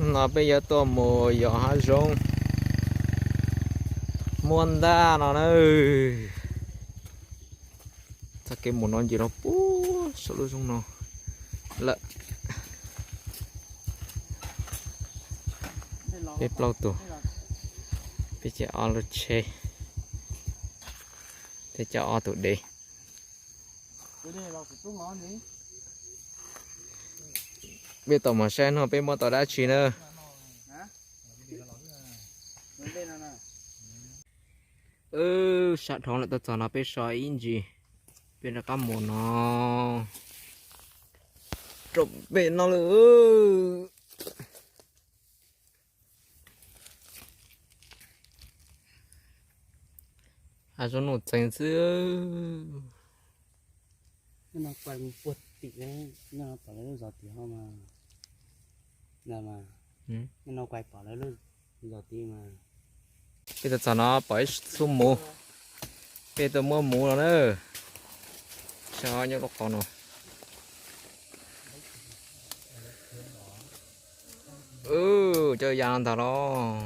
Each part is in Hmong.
No peb yuav tuaj mus yos hav zoov muab ntaj no na. Txoj kev mus no ncig rau puag saum lub zoov no lawm. Peb plaub tus, peb caug ob lub tsheb, peb caug ob tus dev. Peb tau mus saib no peb muab tau dab tsi na. Sab dhau lawm, tuaj txog no peb so ib ntsis, peb rov qab mus no. Rau pem no lawm. Hav zoov nuj txeeg xwb. Nyob no kuaj puag tim, nyob no pom lawv lub zos tim ho mas. Ntag mas, nyob no kuaj pom lawv lub zos tim mas. Peb tuaj txog no pom ib xub muv, peb tuaj muab muv no na. Saib nyob lub qhov no. Cov ya ntag los.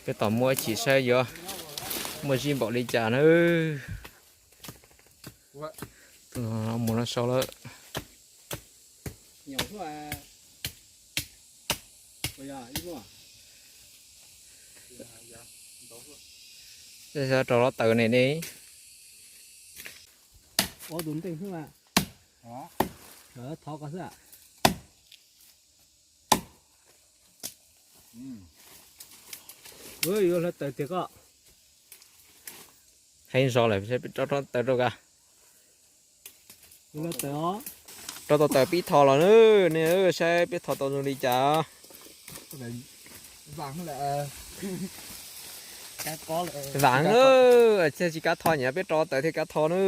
Peb tos muab chim saib yuav muaj zib npaum li cas na. Mus no sau lawm. Rau lov taws ne ne. Ua tus ntej xwb mas. Thov koj xwb. Yuav hlawv taws tiag koj. Heev zog lawm, rau rau taws rau ka. Rau tau taws pib tho los na, nej saib peb tho tau zoo li cas. Vam na, thiaj tsis kav tho, nyiam peb rau taws thiaj kav tho na.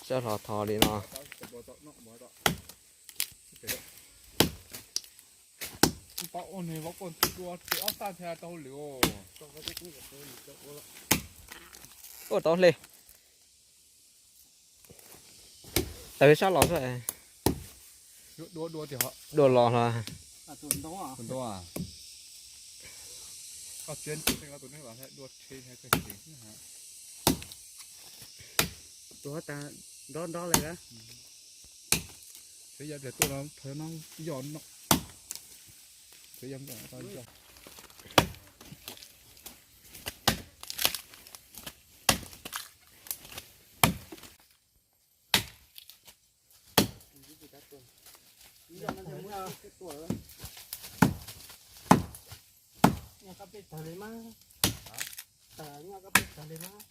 Sab hlo tho li no. Ua tau hle. Taws sab los xwb. Dua los los. Tus has tas nrov nrov li a. Nyob kab peb tawg li mas. Tawg, nyob kab peb tawg li mas.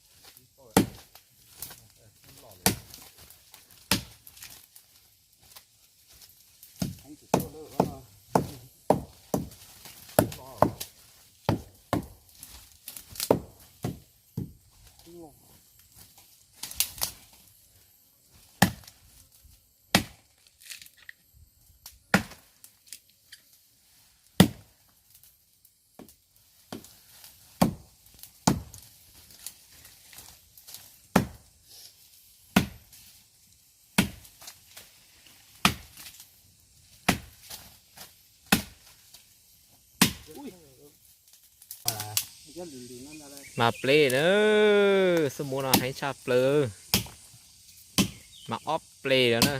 Mas pleb na, xub muv no heev tshaj plaws, mas ob pleb lawm na,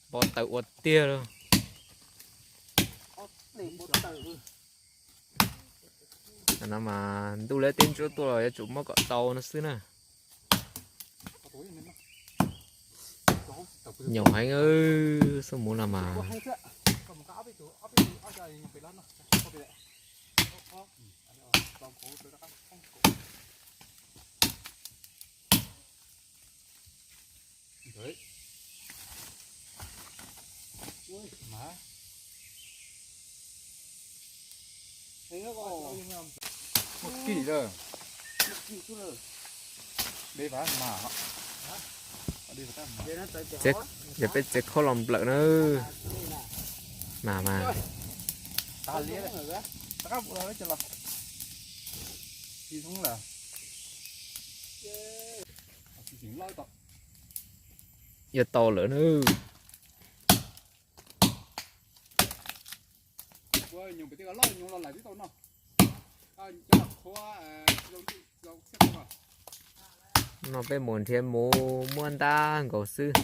npau taws ua tiag lawm. No mas ntuj lawv teb ntsuab tuaj los yuav tsum muab kom tau no xwb na. Nyaum heev, xub muv no mas. Yog peb txiav khaub los nplawm na. Mas mas. Tas li, rov qab mus los ces los. Tsis thoob lawm. Yuav tau lawm na. No peb mus nrhiav mus muab ntab nkaus xwb.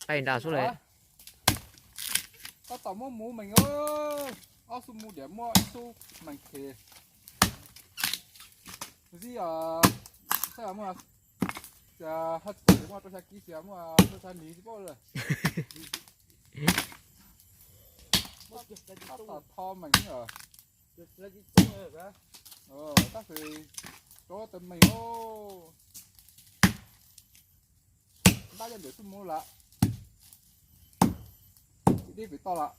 Qaij nra xwb le. Tab tom muab mus meem, ob xub mus diam muaj ib xub meem khes. Zib, saib muaj, haj tsis tau muaj rau xya kib xwb, muaj rau xya ntiv tsis paub lawm. Tab tom tho meem xwb. Tab sis rau tawm meem os. Ntab coj ntawm xub mus lawm. Dib pem toj lawm.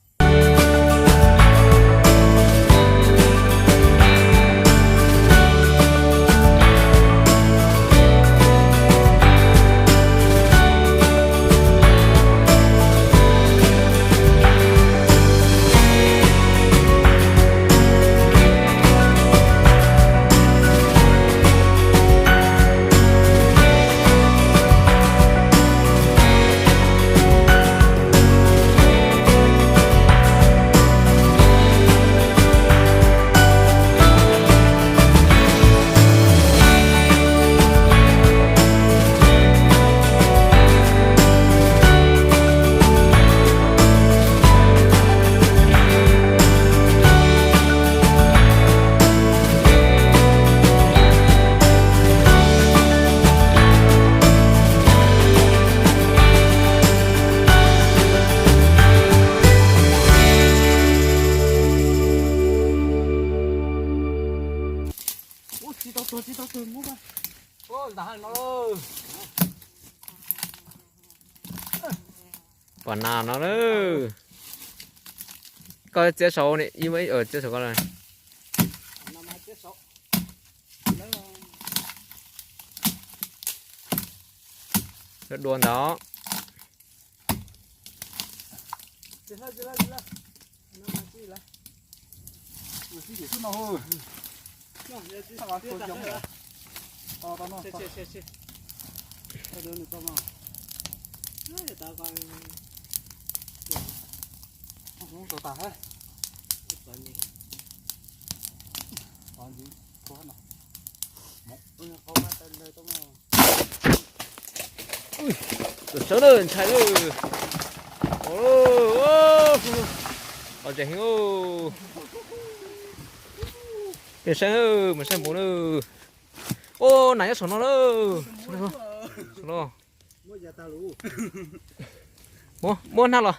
Pom nas no lawm. Koj txiav saud, txiav saud koj lawm. Dua ntawd. Sawv daws ntshai lawm. Los tseem heev. Peb saib, mus saib npum na. Ub, nas nyob saum no lawm. Muab hnab los.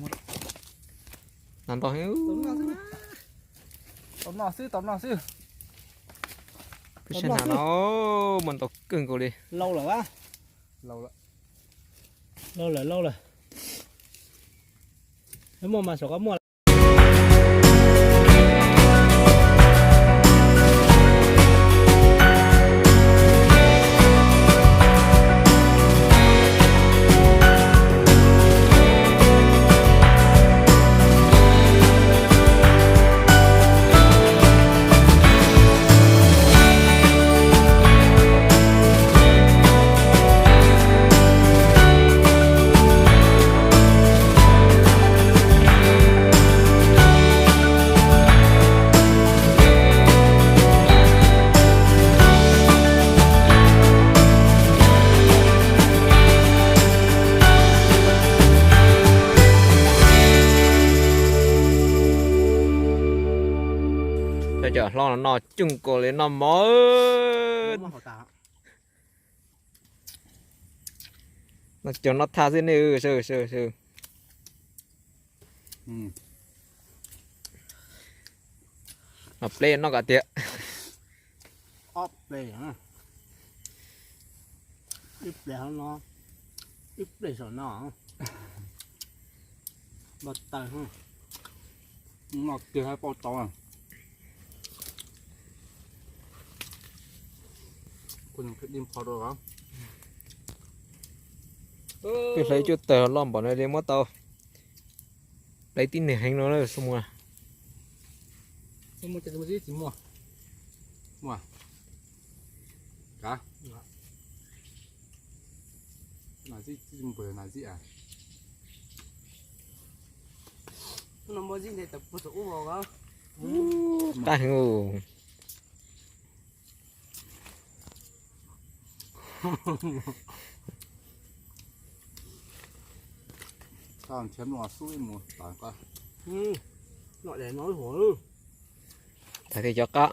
Muab, nas nto heev. Tau noj xwb, tau noj xwb. Peb saib nas no, muaj ntau kawg nkaus li. Lauj lawm, lauj lawm, lauj lawm. Muaj mas saum koj muaj. Cov hlob no noj coob kawg li, noj mov. Noj coob noj thaj xwb nej. Noj pleb noj kom tiav. Ob pleb, ib pleb no. Ib pliag saum no, npaj taws, noj kiag hab pauj tau. Peb hlawv cuaj tawg loj npaum no li muab tau dai tib neeg heev no na Xyooj Muas. Qab heev. Nrhiav mloog xub ib mus tas, noj daim no huv. Tas tias cov qab.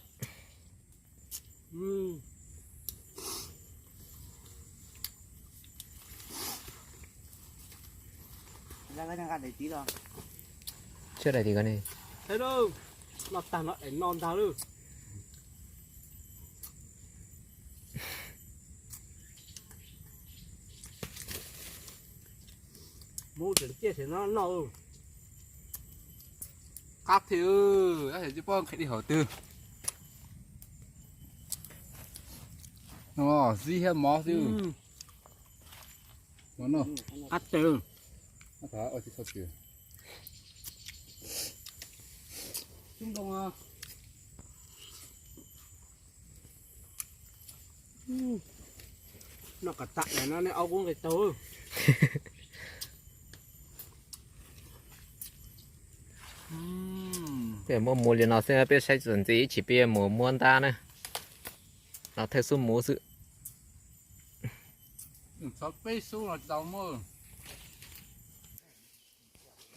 Tshuab daim tim ko ne. Noj tag no daim no ntag lawm. Mus tseem ciaj tseem no noj. Qab thiab, tsis paub nqhis li hauv twg. Zib thiab mov xwb. Qab tw. Noj kom tag no nej aub kuj nqis taug. Peb muab muv li no xwb, peb saib txuas ntxiv ib chim peb yuav mus muab ntab na. No thawj xub muv xwb.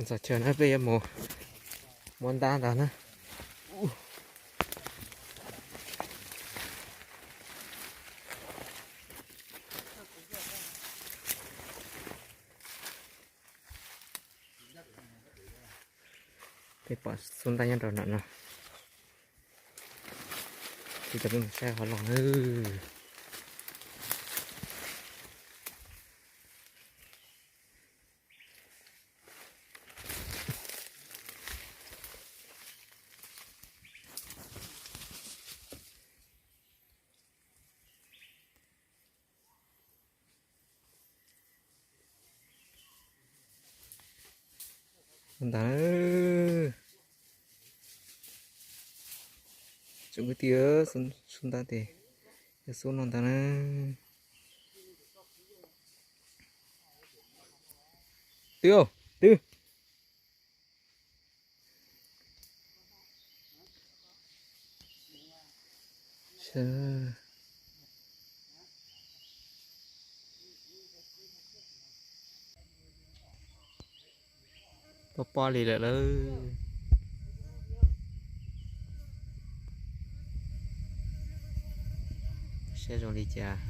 Txog chaw na peb yuav mus muab ntab ntag na. Peb pom xub ntab nyob rau nram no. Peb cov peb mus saib qhov los na. Ntag, tsoom kwv tij, xub ntab tes yog xub no ntag na. Twb, twb. Pob pob li lawm lauj. Saib zoo li cas.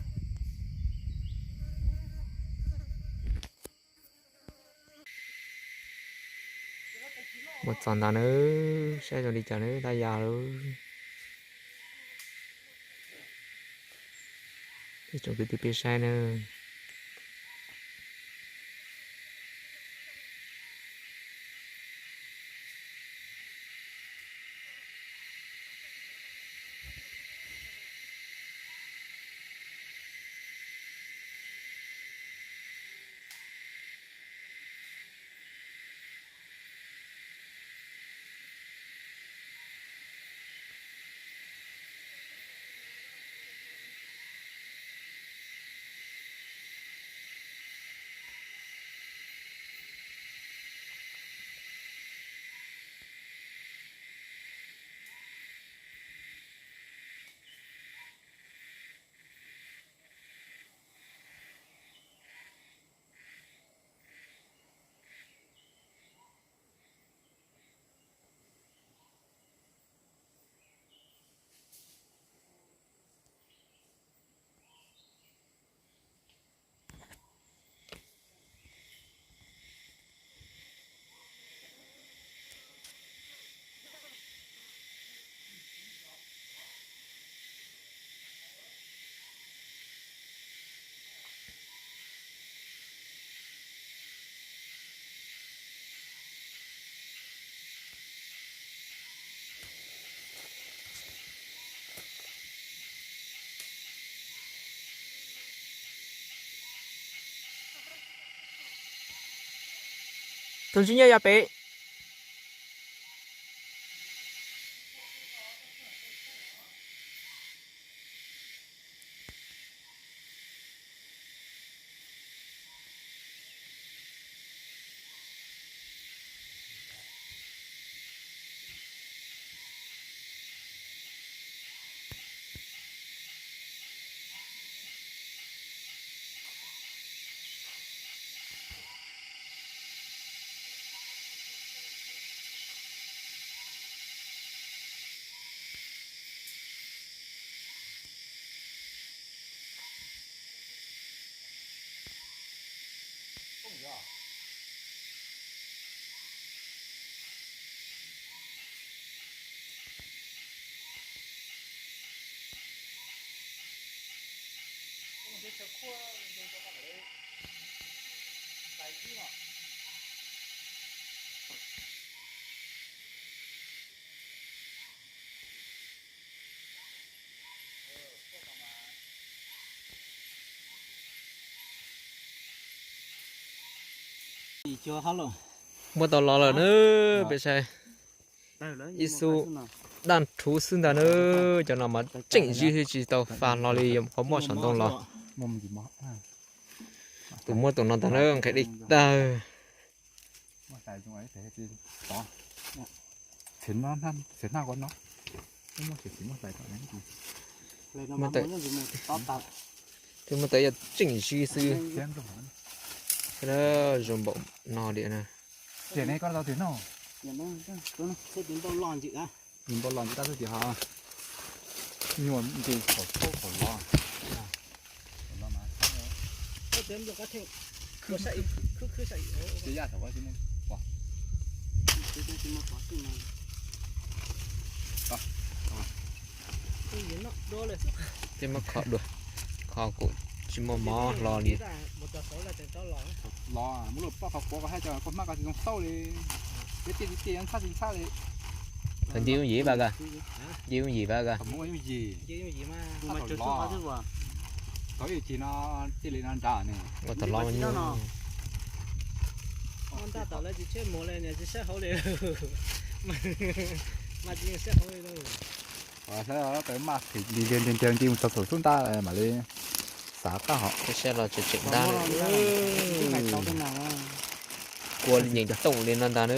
Mus txog ntawd nawb, saib zoo li cas nawb, dab yas lawm. Peb tsoom kwv tij peb saib nawb. Ntsib nyiaj yog pem. Muab tau los lawm na, peb saib. Ib xub daj rhuv xwb ntag na, cov no mas tseem zij tsis tau fas hlo li, qhov muaj saum ntoo los. Tus muab tus no ntag na, nqhis dej tag. Twb muab tau ib yam tseem zij xwb. Zoo npaum no li na. Twb muab kho dua, kho kuj tsis muaj mov hlo li. Los muab luag poj qhov quav ko hab cov kua hmab ko tsis zoo xauj li. Peb tiaj tsis tiaj txhab tsis txhab li. Nce yooj yim vaj kawg, nce yooj yim vaj kawg. Thaum yus cig no cia li no nrad ne. Ua tau los tsis saib hauv li. Mas tsis saib hauv li. Tawm maj nti nti nti mus txog saum xub ntab mam li xav qab hov. Saib los tseem tseem ntab. Kua li nyeem cov tooj li no ntag na.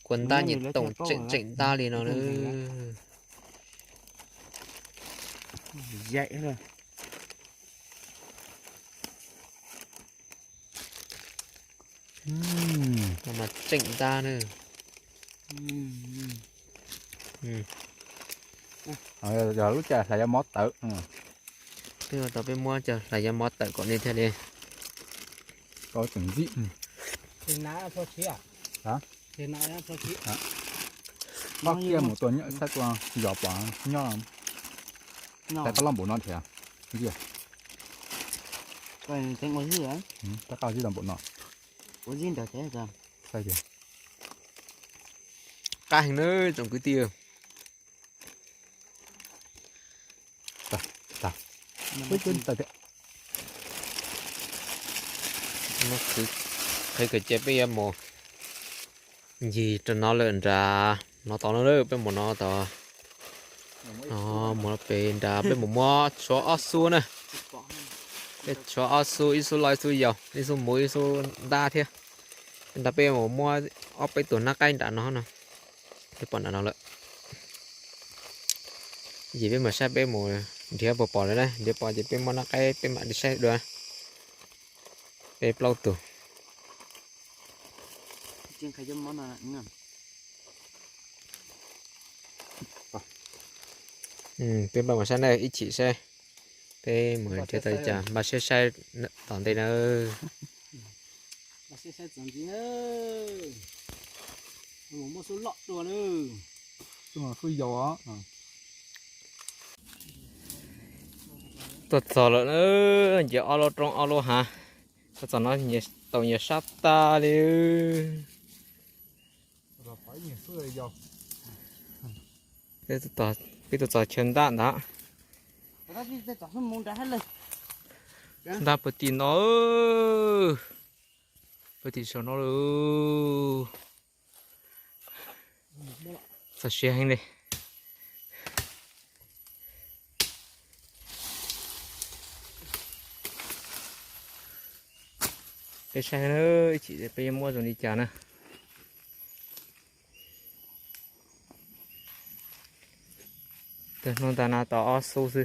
Kua ntab nyeem tooj tseem tseem ntab li no na. Mas tseem ntab na. Yog lub caj hlais cov mov tawm. Peb ua tau peb muab cov hlais cov mov tawm kom nej thiaj li tseem ntxim. Pob kiag mus tua nyob saib tua yos pom nyob. Tab loj npaum no thiab. Tab qaj zib tau npaum no. Qab heev na tsoom kwv tij. Qhib kawm cia peb yuav mus ncig rau no lawm nrad no tod na, peb mus no tod. Mus pem nrad peb mus muab tshuav ob xub na. Peb tshuav ob xub, ib xub loj ib xub yau, ib xub muv ib xub ntab thiab. Nrad peb mus muab ob peb tus nab qaib nram no no. Peb pom nram no lawm. Ces peb mus saib peb mus nrhiav puas pom lawm na, nrhiav pom ces peb muab nab qaib peb mam li saib dua. Peb plaub tus. Peb npaj mus saib na, ib chim saib peb mus nrhiav tau li cas npaj siab saib tom ntej na. Tuaj txog lawm na, nce ob lub roob ob lub hav, tuaj txog no tau nyias sab tag li. Peb tuaj txog Peb tuaj txog chaw ntaj ntag. Ntaj puag tim no, puag tim saum no lawm. Txaus siab heev li. Peb saib ib chim peb yuav muab zoo li cas na. Tag hnub ntawd na tau ob xub xwb.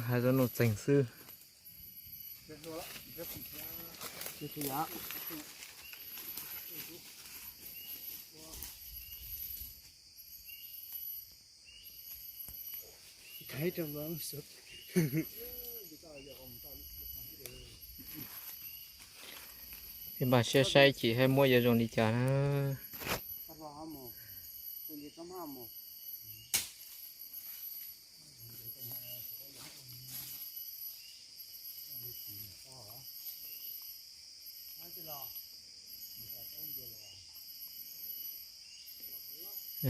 Hav zoov nuj txeeg xwb. Peb npaj siab saib chim hab muab yuav zoo li cas na.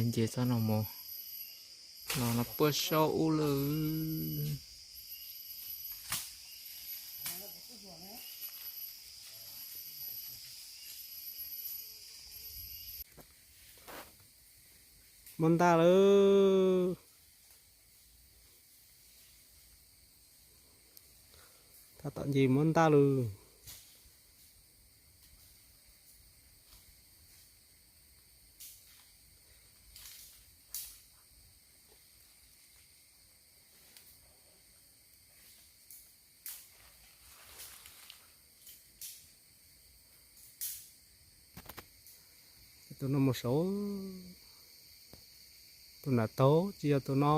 Nce txoj no mus, no no puag saum ub lawm. Muab ntaj lawm. Tab tom nce muab ntaj lawm. Tus no mus saud, tus nram taug tsis yog tus no.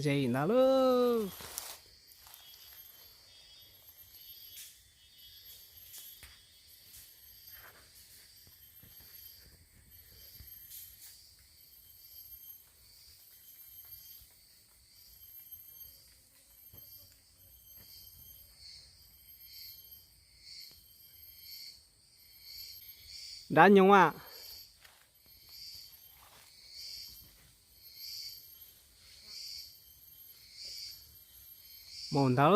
Ze ntag lauj. Dab nyoog a. Mus ntag.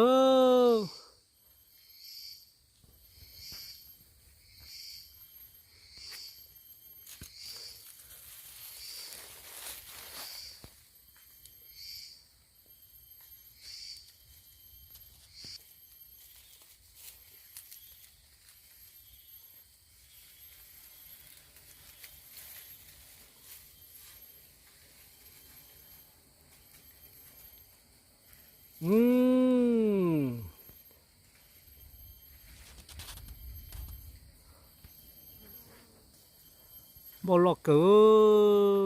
Npau loj kawg.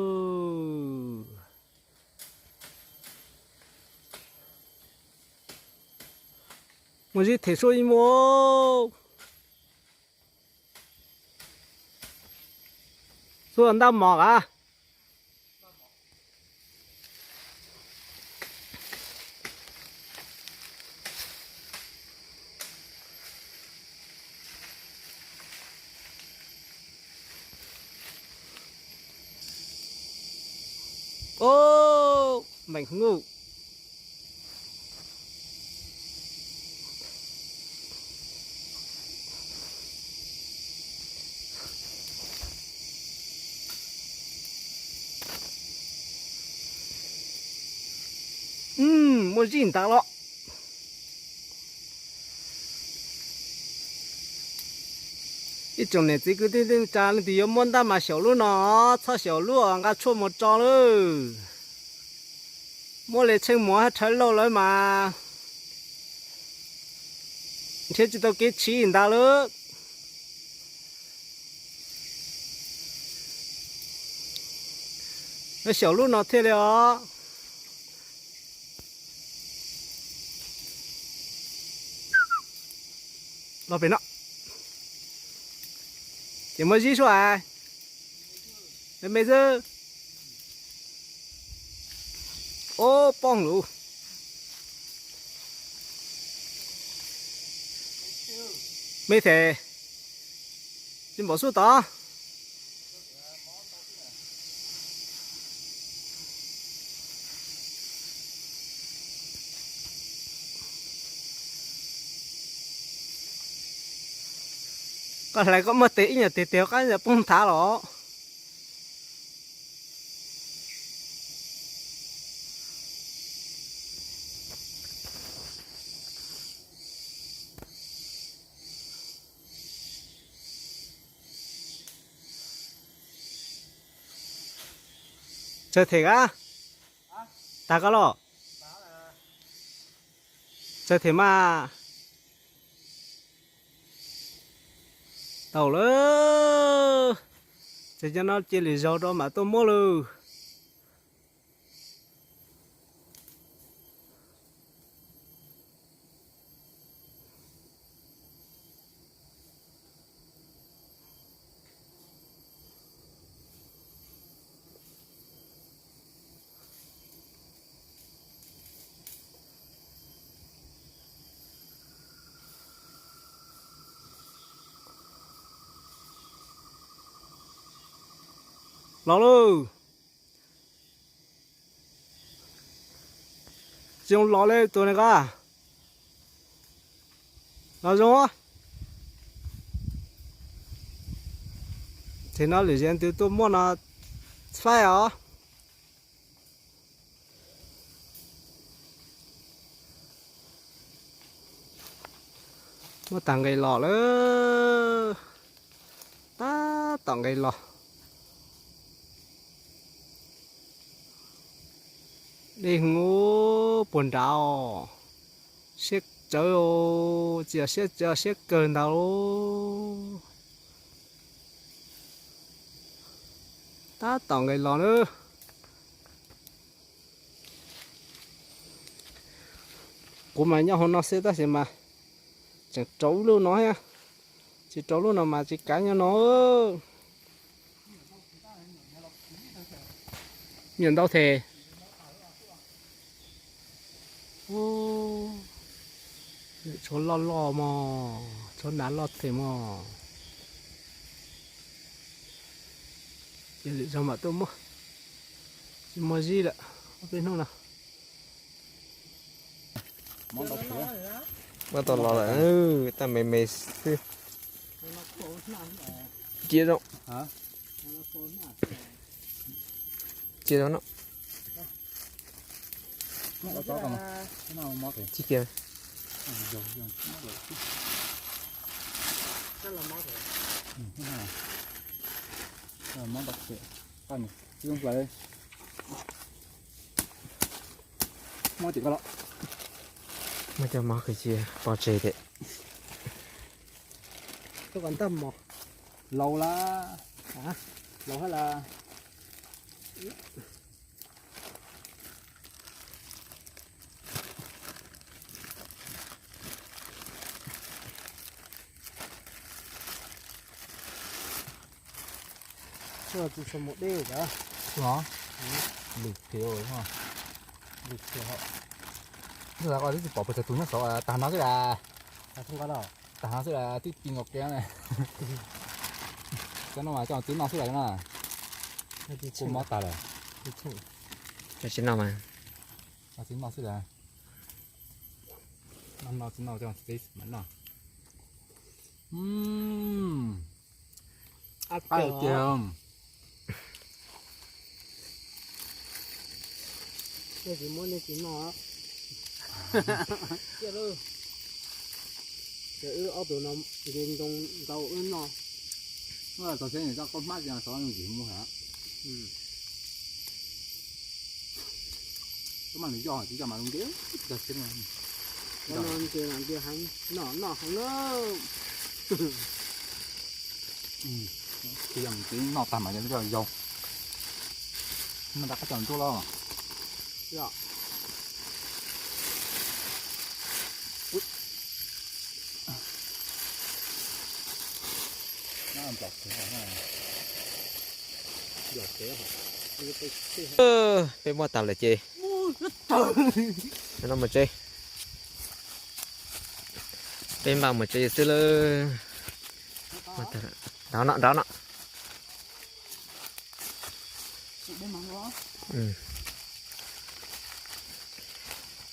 Muaj zib them suab ib muag. Xub ntaj mos a. Meem hnub. Muaj zib ntawd los. Ib tsoom niam txiv kwv tij neej tsa leej twg yuav muab ntaj mas xyaum lub no, txhob xyaum lub nqa tshuaj mus tso lawm. Muab li tsheej muag hab rhawv lauj lawm mas nrhiav tsis tau kev tshiv ntawd lawm. Xyaum lub no thiaj li os. Los pem no. Ces muab zib suab hais, me me xwb. Ob poob lawm. Me them, tsis npaum xub tod. Koj hlais koj muaj tes ib nyuag tes tes qab poob nthav los. Txawg them kab, tag koj los. Txawg them mas. Tau lawm. Txawg cov no cia lwm zaus rau mam tuaj muab lawm. Los lauj. Tsis zoo los li tus ne koj. Los zoo. Ces no lwm zaus twg tuaj muab no txhaib os. Muab tag nqis los lawm. Tab tom nqis los. Dej hwv puag nrad, siab tsawv, tsis yog siab tsawv, siab kawg ntawd. Tab tom nqis los na. Kuv mas nyob hauv no xwb tab sis mas tseem rau ib lub no thiab. Tsis rau lub no mas tsis kav nyob no. Nyuam ntau them. Tshuav loj loj mog, tshuav hnav loj them mog. Ces lwm zaus mam tuaj muab. Tsis muaj zib lawm, ob peb hnub no. Muab tau los lawm, tab me me xwb. Cia zoo. Cia zoo no. Tsis cia. Muab cov mov kws cia pov tseg tiag. Laus lawm, laus hab lawm. Tsis tau mus deb os. Lwm phem, lwm phem. Ntawd koj twb tsis pom puas tsav tus nyob saud, tag no xwb las. Tag no xwb las twb ti nkaus kev ne. Cov no mas coj txiv noj xwb las no. Kua mob tag lawm. Cov txiv noj mas. Cov txiv noj xwb las. Noj, noj txiv noj coj txiv mam noj. Qab tiag. Nej tsis muab nej tsis noj. Ces wb ob tug no nce ntoo ntau wb noj. Txog seb nws coj qaub hmab tsis xov nws tsis mus hab. Koj mas nws yog tsis yog mas zoo nti. Cov no nce mas nce heev, noj noj heev na. Tsis yog nws txiv noj tag mas yog yau. Noj tag qab coj nruab los. Peb muaj tas lawm ces no mus tsev. Peb npaj mus tsev xwb lawm. Nrov no, nrov no.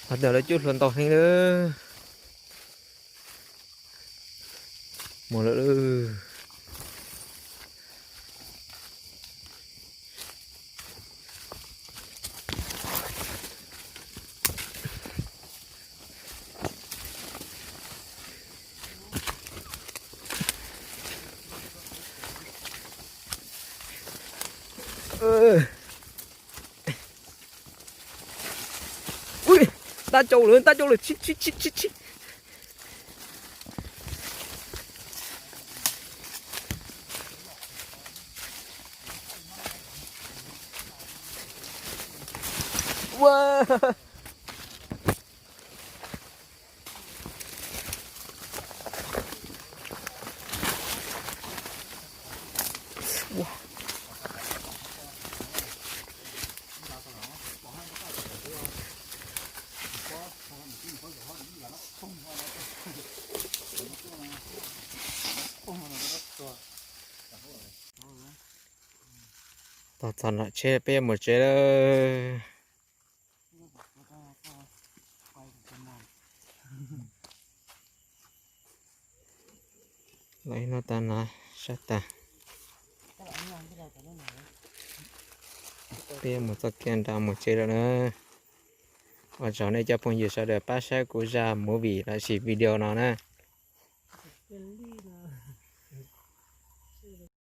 Qhov ntawd lawv cub hlua ntau heev lawm. Mus lawm. Ui, tab cau lawm, tab cau lawm, tsis, tsis, tsis, tsis, tsis. Ua. Tos txog nram tsheb peb yuav mus tsev lawm. Los ib hnub tas no sab tas. Peb mus txoj kev nrad mus tsev lawm na. Ua tsaug nej cov phooj ywg sawv daws pab saib kuv zaj movie los sis video no na.